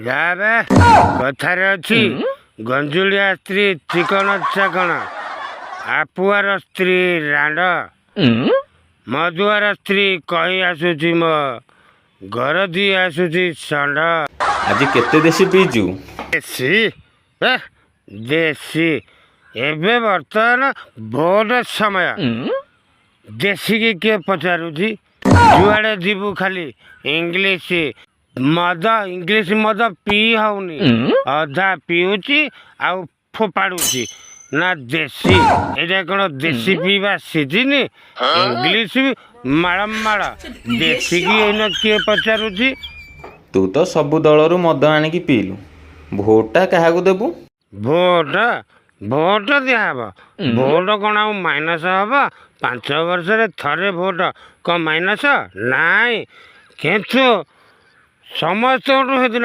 ଯାବେ, କଥାରେ ଅଛି, ଗଞ୍ଜୁଳିଆ ସ୍ତ୍ରୀ ଚିକଣ ଚାକଣ, ଆପୁଆର ସ୍ତ୍ରୀ ରାଣ୍ଡ, ମଦୁଆର ସ୍ତ୍ରୀ କହି ଆସୁଛି ମୋ ଗରଦି ଆସୁଛି ଷଣ୍ଢ। ଆଜି କେତେ ଦେଶୀ ପିଇଛୁ? ଦେଶୀ ଏ ଦେଶୀ। ଏବେ ବର୍ତ୍ତମାନ ଭୋଟ ସମୟ, ଦେଶୀକି କିଏ ପଚାରୁଛି? ଯୁଆଡ଼େ ଯିବୁ ଖାଲି ଇଂଲିଶ ମଦ। ଇଂଲିଶ ମଦ ପିଇ ହଉନି, ଅଧା ପିଉଛି ଆଉ ଫୋପାଡୁଛି। ନା ଦେଶୀ, ଏଇଟା କ'ଣ ଦେଶୀ ପିଇବା ସିଜିନି? ଇଂଲିଶ ମାଳ ମାଳ, ଦେଶୀକି ଏଇନା କିଏ ପଚାରୁଛି? ତୁ ତ ସବୁ ଦଳରୁ ମଦ ଆଣିକି ପିଇଲୁ, ଭୋଟଟା କାହାକୁ ଦେବୁ? ଭୋଟ, ଭୋଟ ଦିଆହବ। ଭୋଟ କ'ଣ ଆଉ ମାଇନସ ହବ? 5 ବର୍ଷରେ ଥରେ ଭୋଟ, କ'ଣ ମାଇନସ? ନାଇଁ, କିନ୍ତୁ ସମସ୍ତଙ୍କଠୁ ସେଦିନ